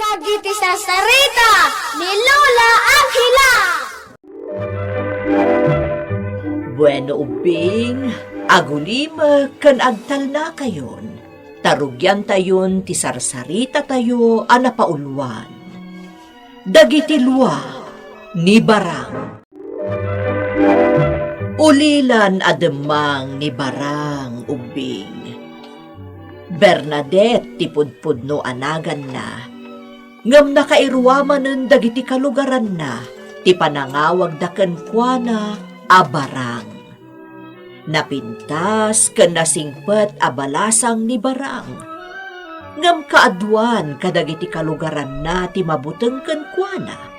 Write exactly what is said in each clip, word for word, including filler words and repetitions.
Dagiti sarsarita ni Lola Angela. Bueno, ubbing, agulimek ken agtalnakayon, ta rugiantayon ti sarsaritatayo a napauluan. Dagiti lua ni Barang. Ulilan a demmang ni Barang, ubbing. Bernadette ti pudpudno a naganna, ngem nakairuamanen dagiti kalugaranna ti panangawagda kenkuana a Barang. Napintas ken nasingpet a balasang ni Barang. Ngem kaaduan kadagiti kalugaranna ti mabuteng kenkuana,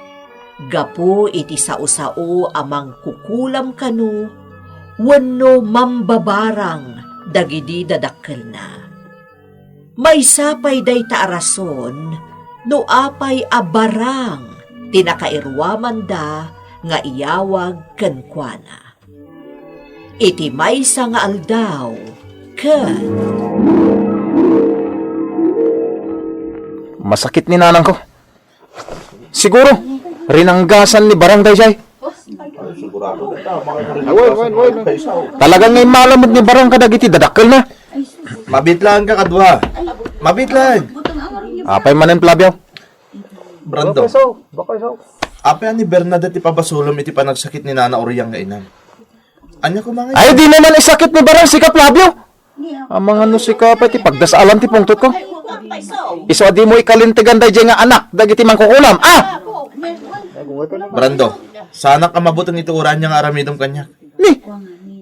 gapu iti sao-sao a mangkukulam kano wenno mambabarang dagidi dadakkelna. Maysa pay dayta a rason no apay a Barang ti nakairuamanda nga iyawag kenkuana. Iti maysa nga aldaw, ket masakit ni nanangko. Siguro, rinanggasan ni Barang dayjay. Talaga nga immalamod ni Barang kadagiti dadakkelna. Mabitlaan ka kadua. Mabitlaan. Apay manen, Flavio? Brando. Apay ni Bernadette ti pabasolem iti panagsakit ni Nana Oriang nga inam? Ania koma nga? Ay, di naman isakit ni Barang sika, Flavio. Amangan no sika pay ti pagdasalan ti pungtotko. Isu a dimo ikalintegan dayjay nga anak dagiti mangkukulam. Ah! Brando, saanak a mabuteng iti urania nga aramidem kaniak. Ni?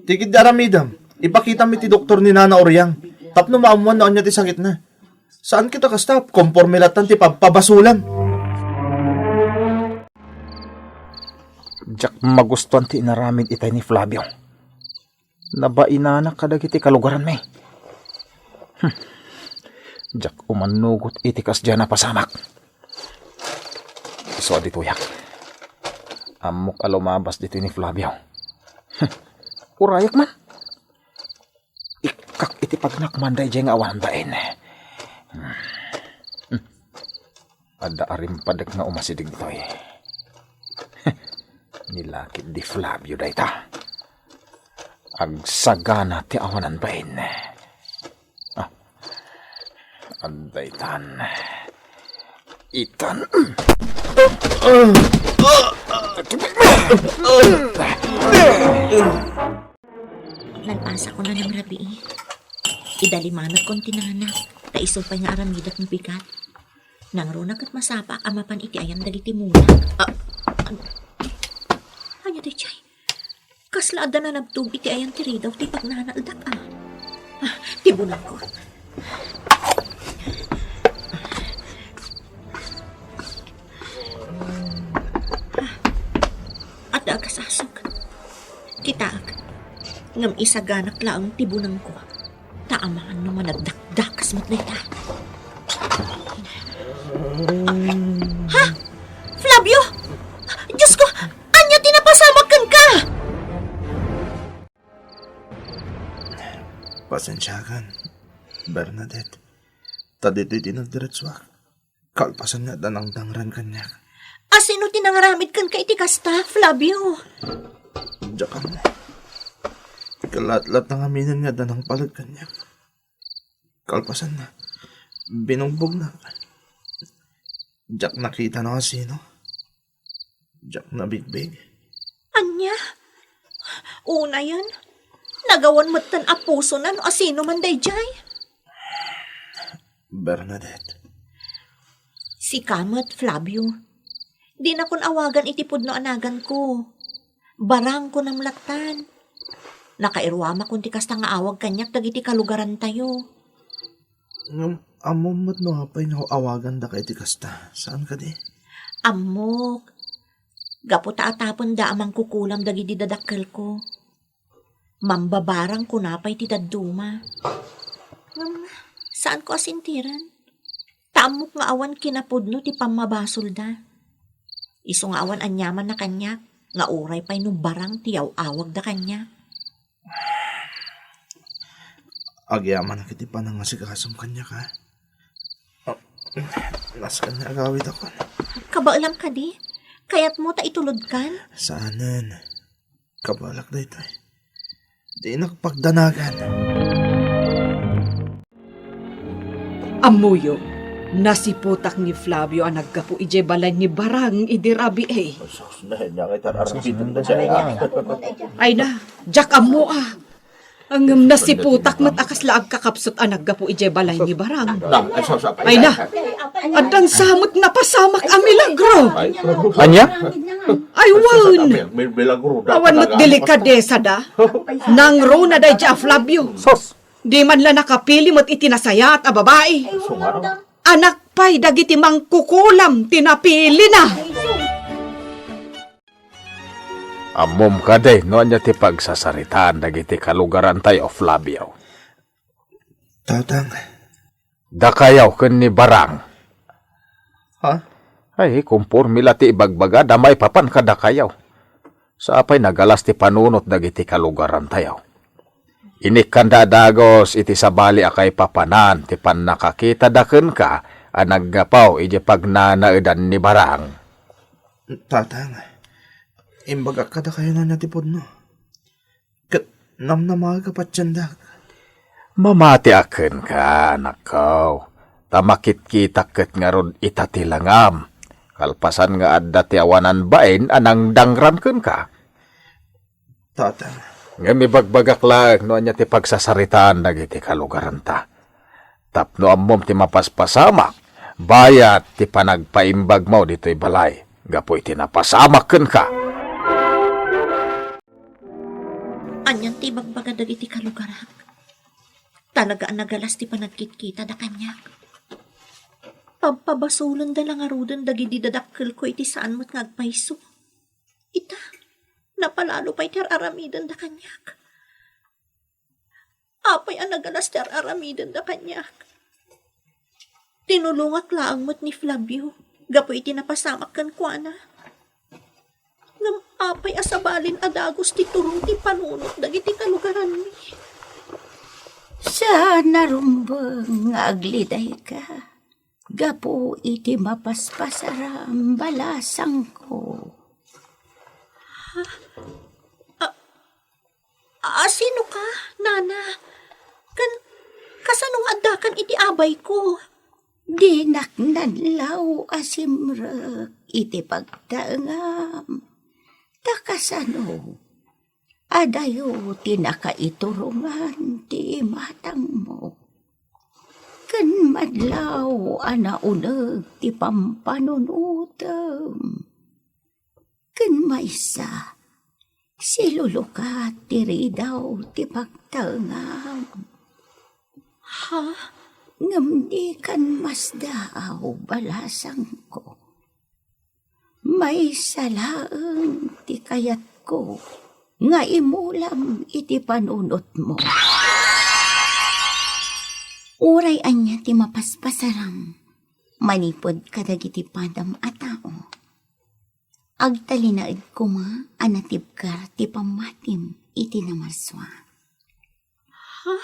Ti ketdi aramidem, ipakitam iti doktor ni Nana Oriang tapno maammuan no ania ti sakitna. Saan kita kasta, konporme latta ti pagpabasolem. Diak magustuan ti inaramid itay ni Flavio. Nabainanak kadagiti kalugaranmi. Hmm. Diak umannugot iti kasdiay a napasamak. Isu a ditoyak. Ammok a lumabas ditoy ni Flavio. Hmm. Urayak man. Ikkak iti pagnakman dayjay nga awanan bain. Hmm. Adda a rimpadek nga umasideg ditoy. Ni la ketdi Flavio dayta. Agsagana ti awanan bain. Ah. Adda itan. Itan. Nalpasakon a nangrabii. Idalimanekon ti nana, ta isu pay nga aramidek nga bigat. Nangruna ket masapa a mapan iti ayan dagiti mula. Ah, an-, ania dayjay? Kasla adda nanabtog iti ayan ti ridaw ti pagnanaldak, a. Ah, tibunangko. Adda agasasok. Kitaek. Ngem isaganak laeng ti bunangko. Ta amangan no managdakdakas met dayta. Ha? Flavio! Diosko, ania ti napasamak kenka? Pasensiakan, Bernadette. Ta ditoy ti nagdiretsuak. Kalpasan nga adda nangdangran kaniak. Asino ti nangaramid kenka iti kasta, Flavio? Diak ammo. Kalatlat na ngamin nga adda nangpaleg kaniak. Kalpasanna, binugbognak. Diak nakita no asino. Diak nabigbig. Ania? Unayen, nagawan metten a pusona no asino man daydiay. Bernadette. Sika met, Flavio. Dinakon awagan iti pudno a naganko. Barang kunam lattan. Nakairuamakon ti kasta nga awag kaniak dagiti kalugarantayo. Ngem ammom met no apay nga awagan daka iti kasta, saan kadi? Ammok. Gapu ta atapenda a mangkukulam dagidi dadakkelko. Mambabarang kuna pay ti dadduma. Ngem, saanko a sintiren. Ta ammok nga awan kinapudno ti pammabasolda. Isu nga awan aniamanna kaniak, nga uray pay no barang ti yaw-awagda kaniak. Agyamanak iti panangasigasem kaniak, a. Nasken nga agawidakon. Kabaelam kadi? Kayatmo ta itulodkan? Saanen. Kabaelak daytoy. Dinak pagdanagan. Ammoyo, nasiputak ni Flavio a naggapu idiay balay ni Barang idi rabii. Sus, nahen niya nga itar-arapiten da siya. Ay na, diak ammo a. Ngem nasiputak met a kasla agkakapsut a naggapu idiay balay ni Barang. Ay na, addan sa met napasamak a milagro. Ania? Ay, wen. Awan met delikadesada. Nangruna daydi a Flavio. Sus! Di man la nakapili met iti nasayaat a babai. Anak pay dagiti mangkukulam ti napilina. Ammom kadi no ania ti pagsasaritaan dagiti kalugarantayo, Flavio? Tatang. Dakayaw ken ni Barang. Ha? Ay, kumpormi la ti ibagbaga, da maipapan kadakayaw. Sa apay nagalas ti panunot dagiti kalugarantayo. Inikkanda a dagus iti sabali a kaipapanan ti pannakakitada kenka a naggapu idiay pagnanaedan ni Barang. Tatang, imbagak kadakayo no ania ti pudno. Ket namnamaek a patiendak. Mamatiak kenka, anakko, ta makitkitak ket ngarud ita ti langam, kalpasan nga adda ti awanan bain a nangdangran kenka. Tatang. Ngem ibagbagak laeng no ania ti pagsasaritaan dagiti kalugaranta. Tapno ammom ti mapaspasamak, bayat ti panagpaimbagmo ditoy balay, gapu iti napasamak kenka. Anian ti ibagbaga dagiti kalugarak? Talaga a nagalas ti panagkitkitada kaniak. Pabpabasolenda la ngaruden dagidi dadakkelko iti saan met nga agpayso. Ita, napalalo pay ti ar-aramidenda kaniak. Apay a nagalas ti ar-aramidenda kaniak? Tinulongak laeng met ni Flavio gapu iti napasamak kenkuana. Ngem apay a sabalin a dagus ti turong ti panunot dagiti kalugaranmi? Saan a rumbeng nga aglidayka gapu iti mapaspasaram, balasangko. Ha? A, a, sino ka, nana? Ken kasano nga addakan iti abayko? Dinak nadlaw a simrek iti pagtaengam. Ta kasano? Adayo ti nakaiturongan ti imatangmo. Ken madlaw a nauneg ti pampanunotem. Ken maysa, silulukat ti ridaw ti pagtaengam. Ha? Ngem dikan masdaaw, balasangko. Maysa laeng ti kayatko nga imulam iti panunotmo. Uray ania ti mapaspasaram manipud kadagiti padam a tao, agtalinaed koma a natibker ti pammatim iti namarsua. Ha?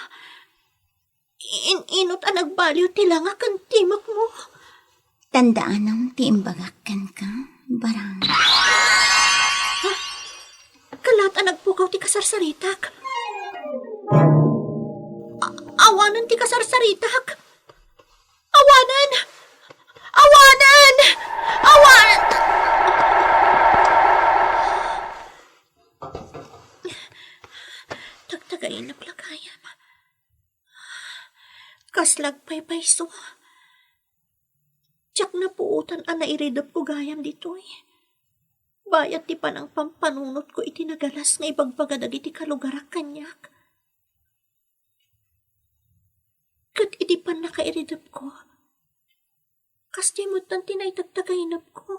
In-inot a nagbaliw ti langa ken timekmo? Tandaanam ti imbagak kenka, Barang. Ha? Kalaat a nagpukaw ti kasarsaritak. A-, awanen ti kasarsaritak. Awanen! Awanen! Awan! Tagtagainep la gayam. Kasla agpaypayso. Diak napuotan a nairidepko gayam ditoy. Bayat ti panangpampanunotko iti nagalas nga ibagbaga dagiti kalugarak kaniak. Ket iti pannakairidepko, kasdiay metten ti naitagtagainepko.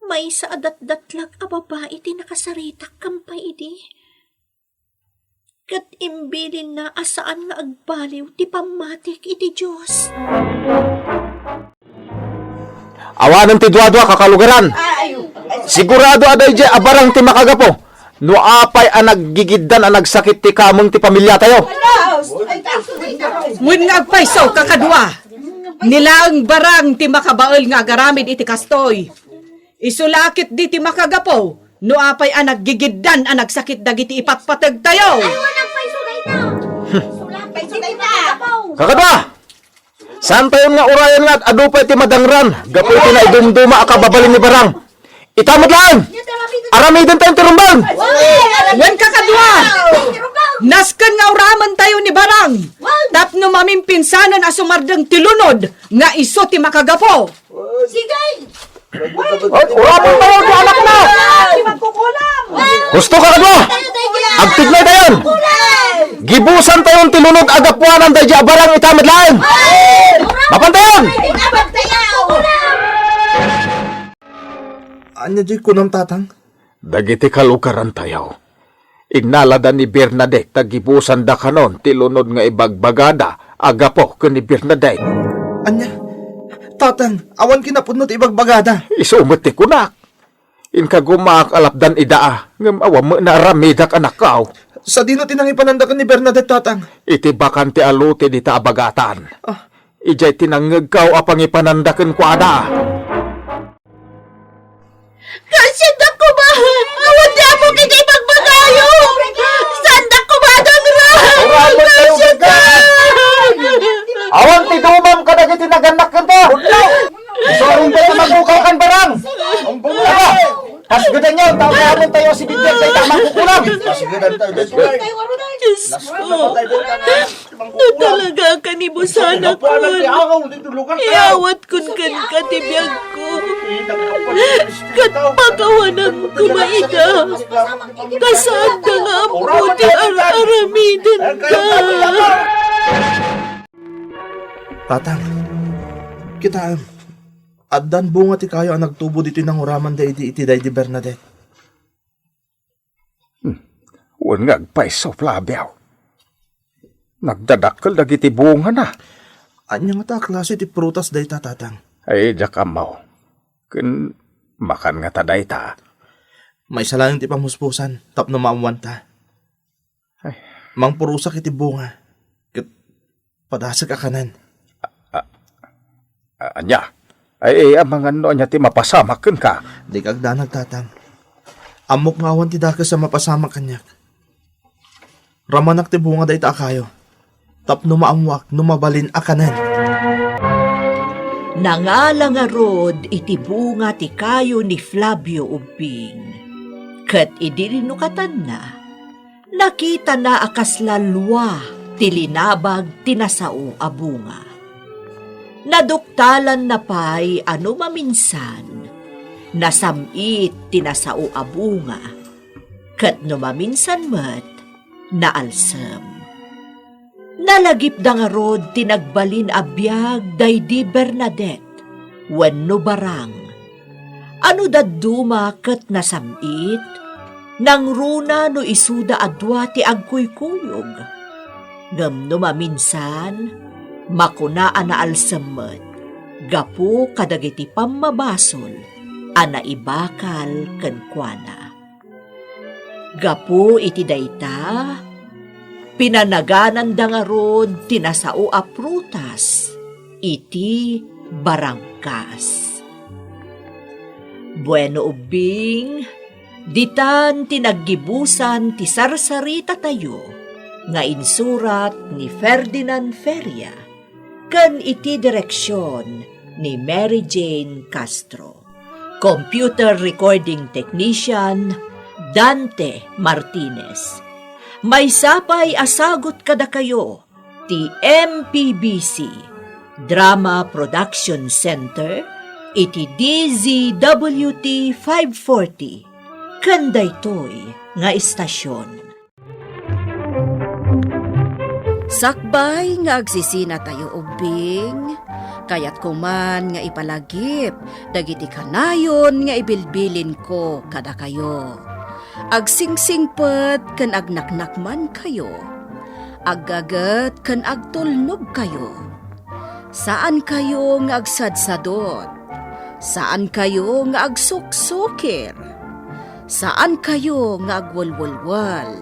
Maysa a datdatlag a babai ti nakasaritak ken pay idi. Ket imbilinna a saan nga agbaliw ti pammatik iti Dios. Awanen ti duadua, kakalugaran. Sigurado a daydiay a Barang ti makagapu. No apay a naggigiddan a nagsakit ti kameng ti pamiliatayo. Wen nga agpayso, kakadua. Ni laeng Barang ti makabael nga agaramid iti kastoy. Isu la ketdi ti makagapu no apay a naggigiddan a nagsakit dagiti ipatpategtayo. Ay, wala pay isu dayta. Isu la pay isu dayta. Kakadua! Saantayon nga urayen nga ad-adu pay ti madangran gapu iti naidumduma a kababalin ni Barang. Ita met laeng! Aramidentayon ti rumbeng! Wen, kakadua! Nasken nga uramentayo ni Barang tapno mamimpinsanen a sumardeng ti lunod nga isu ti makagapu. Sige! Ay, uramentayo ti anakna! Husto, kakadua! Agtignaytayon! Gibusantayon ti lunod a gapuanan daydi a Barang ita met laeng! Mapantayon! Ania diay kunam, Tatang? Dagiti kalugarantayo, innalada ni Bernadette ta gibusanda kanon ti lunod nga ibagbagada a gapu ken ni Bernadette. Ania? Tatang, awan kinapudno ti ibagbagada. Isu met ti kunak. Inka gumaak a lapdan ida a, ngem awan met naaramidak a nakkaw. Sadino ti nangipananda ken ni Bernadette, Tatang? Iti bakante a lote dita a bagatan. Ah. Idiay ti nangngegkaw a pangipananda kenkuana. Kasiandak koma! Awan ti Apo iti ibagbagayo! Saandak koma a dangra! Kasiandak! Awan ti dumam kadagiti nagannak kenta! Isu a rumbeng ti magukaw kan Barang! Tara! Kasgedanyo, ta awan tayo si Biblia, tayo tamang kukulang! Kasgedan tayo, Diyos ko! No talaga a kanibusanakon, iyawatkon kenka ti biagko. Ket pakawanam koma ida, ta saanda nga ammo ti ar-aramidenka. Tatang, kitaem, addan bunga ti kayo a nagtubo ditoy nanguraman daydi iti daydi Bernadette. Hmm. Wen nga agpayso, Flavio. Nagdadakkel dagiti bungana. Ania ngata a klase ti prutas dayta, Tatang? Ay, diak ammo. Ken makan ngata dayta? Maysa laeng ti pamuspusan tapno maammuanta. Ay. Mangpurusak iti bunga. Ket padasek a kanen. A, a, ania? Ay, amangan no ania ti mapasamak kenka? Dika agdanag, Tatang. Ammok nga awan ti dakes a mapasamak kaniak. Ramanak ti bunga dayta a kayo, tapno maammuak no mabalin a kanen. Nangala ngarud iti bunga ti kayo ni Flavio Ubbing, ket idi rinukatanna, nakitana a kasla lua ti linabag ti nasao a bunga. Naduktalanna pay a no maminsan, nasam-it ti nasao a bunga, ket no maminsan met, naalsem. Nalagipda ngarud ti nagbalin a biag daydi Bernadette wenno Barang. A no dadduma ket nasam-it, nangruna no isuda a dua ti agkuykuyog. Ngem no maminsan, makuna a naalsem met gapu kadagiti pammabasol a naibakal kenkuana. Gapu iti dayta, pinanagananda ngarud ti nasao a prutas iti barangkas. Bueno, ubbing, ditan ti naggibusan ti sarsaritatayo nga insurat ni Ferdinand Feria ken iti direksion ni Mary Jane Castro. Computer Recording Technician, Dante Martinez. Maysa pay a sagut kadakayo ti M P B C Drama Production Center iti D Z W T five forty ken daytoy nga istasion. Sakbay nga agsisinatayo ubbing, kayatko man nga ipalagip dagiti kanayon nga ibilbilinko kadakayo. Agsingsingpet ken agnaknakmankayo. Aggaget ken agtulnogkayo. Saankayo nga agsadsadot. Saankayo nga agsuksukir. Saankayo nga agwelwelwel.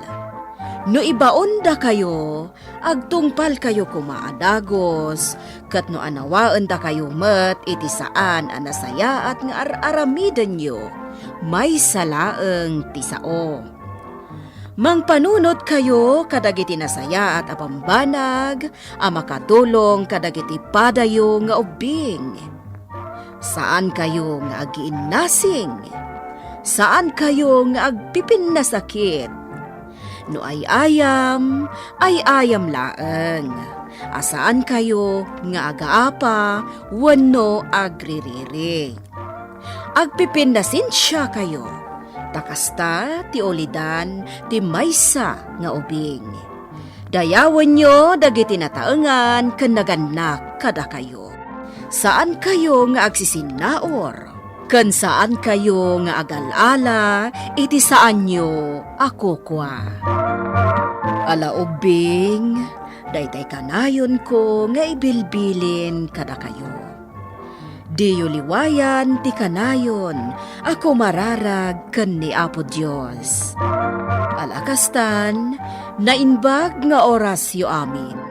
No ibaondakayo, agtungpalkayo koma a dagus, ket no anawaendakayo met iti saan a nasayaat nga ar-aramidenyo, maysa laeng ti sao. Mangpanunotkayo kadagiti nasayaat a bambanag a makatulong kadagiti padayo nga ubbing. Saankayo nga agiinnasing. Saankayo nga agpipinnasakit. No ay-ayam, ay-ayam laeng. A saankayo nga agaapa wenno agririri. Agpipinnasensiakayo, ta kasta ti ulidan ti maysa nga ubing. Dayawenyo dagiti nataengan ken nagannak kadakayo. Saankayo nga agsisinnaur, ken saankayo nga agal-ala iti saanyo a kukua. Ala ubbing, daytay kanayonko nga ibilbilin kadakayo. Diyo liwayan ti kanayon a kumararag ken ni Apo Dios. Ala kastan, naimbag nga orasyo amin.